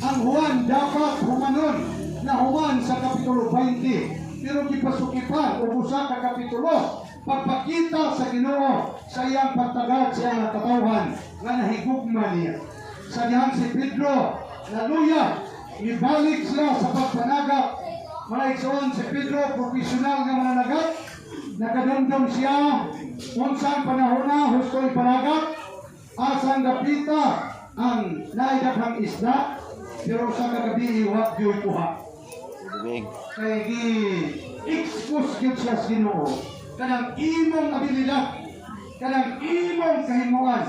Ang Juan dapat humanon na human sa Kapitulo 20. Pero gipasukipan og usa ka kapitulo pagpakita sa Ginoo sa iyang pagtagad sa iyang katawhan nga nahigugma niya. Sa dihang si Pedro naluya, mibalik siya sa pagpanagap. Mga igsoon, si Pedro profesional nga mananagat. Nakadumdum siya unsang panahon na husto ipanagap, asang dapita ang naay daghang isda, pero sa kagabi wa gyud kuha. Tubig. Kay gi expose gyud siya sa Ginoo. Kanang imong abilidad, kanang imong kahimuan,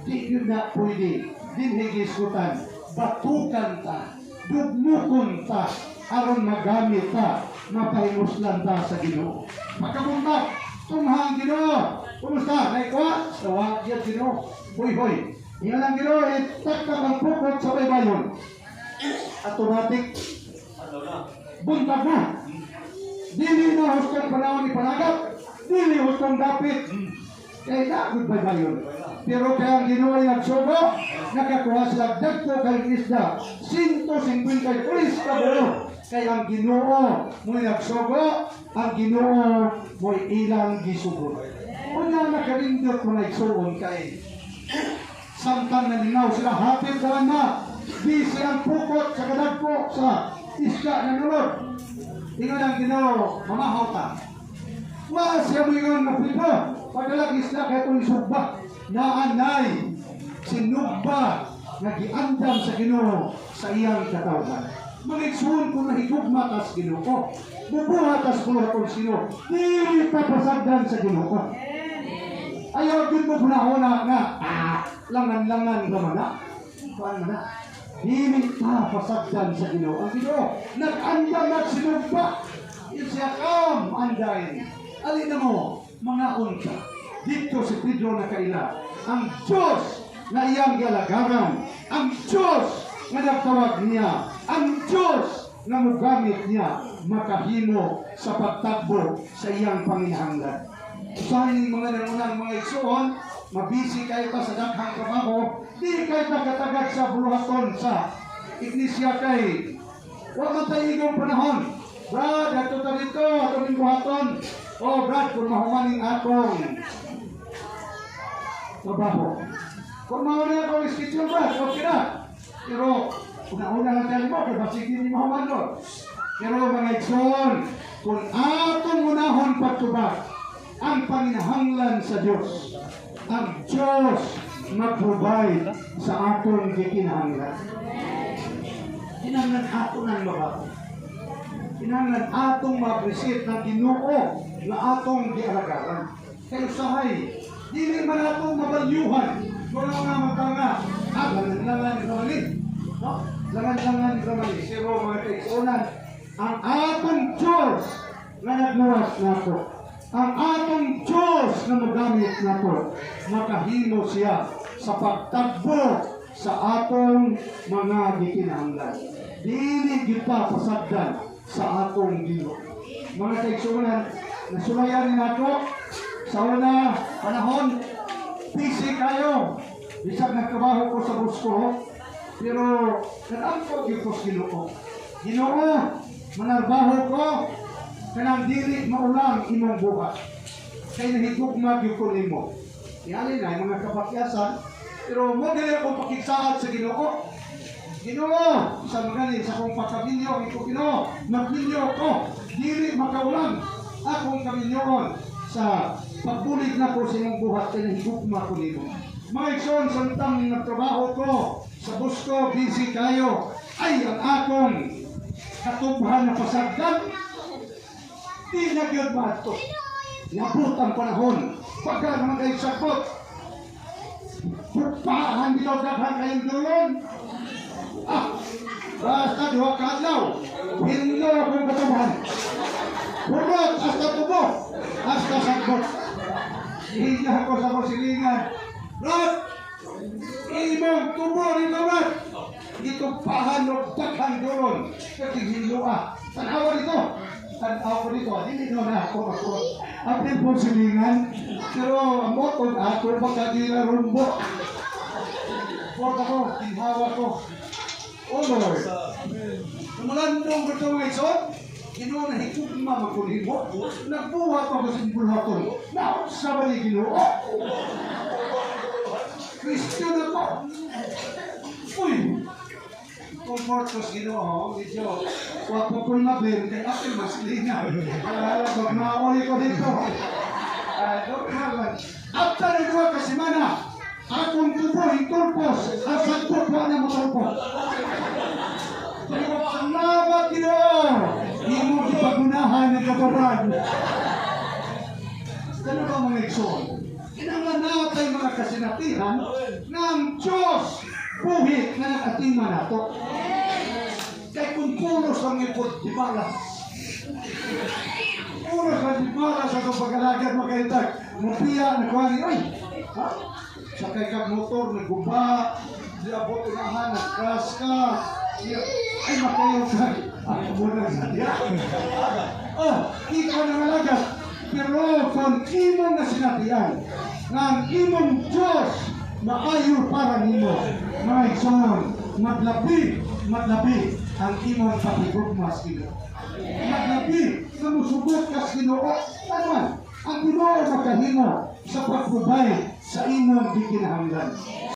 di gyud na pwede dinhi gisgutan. Batukan ta, dugmukon ta aron magamit ta, mapahimuslan ta sa Ginoo. Pagkabuntag, tungha ang Ginoo. "Kumusta? Naikuha?" "Sawa gyud, Ginoo." "Hoy, hoy." Ingon ang Ginoo, "Itaktak ang pukot sa baybayon." Automatic buntag na. Dili na hustong panahon ni panagap, dili hustong dapit. Kay na gud baybayon. Pero kaya ang Ginoo ay nagsugo, nakakuha sila dagko kay isda, 153 ka buo. Kay ang Ginoo mo'y nagsugo, ang Ginoo mo'y ilang gisugod. Unya nakarindot, mga igsuon, kay samtang nalingaw sila, hapit naman na, busy ang pukot sa kadagko sa isda na nulod. Ingon ang Ginoo, "Mamahaw ta." Wa siya moingon nga, "Pedro, padalag isda kay itong isugba." Naanay sinugba nga giandam sa Ginoo sa iyang katawhan. Mga igsoon, kung nahigugma ka sa Ginoo, bubuhat ka sa buluhaton sa Ginoo, dili ta pasagdan sa Ginoo. Ayaw gyud mo hunahuna nga, langan-langan ra man na. Kuan man na. Dili ta pasagdan sa Ginoo. Ang Ginoo nag-andam at sinugba. Siya kam andain. Alin na mo, mga unta. Dito si Pedro nakaila. Ang Diyos na iyang gialagaran. Ang Diyos nga nagtawag niya. Ang Diyos nga mugamit niya makahimo sa pagtagbo sa iyang panginahanglan. Usahay ning mga nangunang, mga igsoon, mabisi kayo ta sa daghang trabaho, di kayo ta katagad sa buluhaton sa iglesia kay wa man tayo igong panahon. "Brad, ato ta dito, atong buhaton." "Oh, Brad, kung mahumaning akong trabaho. Kung mahuman akong schedule, Brad, okay na." Pero, una-una lang tayo mo, kay basig di mahuman doon. Pero mga igsoon, kung atong unahon pagtubag ang panginahanglan sa Diyos, ang Diyos mag-provide sa atong gikinahanglan. Kinahanglan ato ng mabato. Kinahanglan atong ma-appreciate ng Ginoo nga atong gialagaran. Kay usahay, dili man atong mabalyuhan kung ang mga magtanga, langan-langan ramali. No? Langan-langan ramali. Pero mga kaigsuonan, ang atong Diyos nga nagluwas nato, ang atong Diyos na mogamit nato, makahimo siya sa pagtagbo sa atong mga gikinahanglan. Dili gyud ta pasagdan sa atong Ginoo. Mga kaigsuonan, nasulayan ni nato sa una panahon, busy kayo. Bisag nagtrabaho ko sa busko, pero nag-ampo gyud ko sa Ginoo. "Ginoo, manarbaho ko kanang dili maulang imong buhat. Kay nahigugma gyud ko nimo." Yali na mga kapakyasan, pero mo dili akong pakigsaad sa Ginoo. "Ginoo, sa mga sa akong pagkaminyo, iko Ginoo, magminyo ko, dili makaulang akong kaminyoon sa pagbulig na ko sa imong buhat kay nahigugma ko nimo." Mga igsoon, samtang nagtrabaho ko sa busko, busy kayo, ay ang akong katubhan na pasagdan, di na gyud maadto. Labot ang panahon, pagka naman kayo sakot, pugpaahan bitaw daghan kayong dulon. Basta 2 ka adlaw, hinlo akong katubhan. Purot hasta tubo, hasta sagbot. Higa ko sa silingan. "Brad, imong tubo rito, Brad. Gitugpahan og daghang dulon. Kag ah. Tanawa dito. Tanawa ko dito. Dili no na ako ako. Apil po silingan. Pero ang motog ako baka di na rumbo. Port ako, ginhawa ko. Oh Lord, Katong gusto mga igsoon, Ginoo, nahigugma man ko nimo. Nagbuhat ako sa buhaton. Naunsa ba ni, Ginoo? Christian ako. Uy, comfort ko sa Ginoo, medyo wa po ko'y mablame kay apil mas lina. Alala ko, mauli ko dito. Ah, normal lang. After ng 2 ka semana, akong tubo hitulpos, ang sagpot wa na motulpos. Salamat, Ginoo! Imo gipagunahan ng katuran. Kano ba, mga igsoon? Kinahanglan natay mga kasinatihan ng Diyos buhi nga nakatima nato. Kay kung pulos ang ipod, di balas. Pulos ang di balas sa itong pag-alagad, mga kaitag. Mupiya, nakuha ni, ay, ha? Sakay kag motor, naguba, di abot unahan, nag-crash ka. Ay, makayo ka. Ako muna sa diya. Oh, ikaw nang alagad. Pero kung imong nga sinatian, nga ang imong Diyos maayo para nimo, mga igsoon, madlabi, madlabi ang imong pakigugma sa Ginoo. Madlabi nga musugot ka sa Ginoo. Ano man, ang Ginoo makahimo sa pag-provide sa imong gikinahanglan.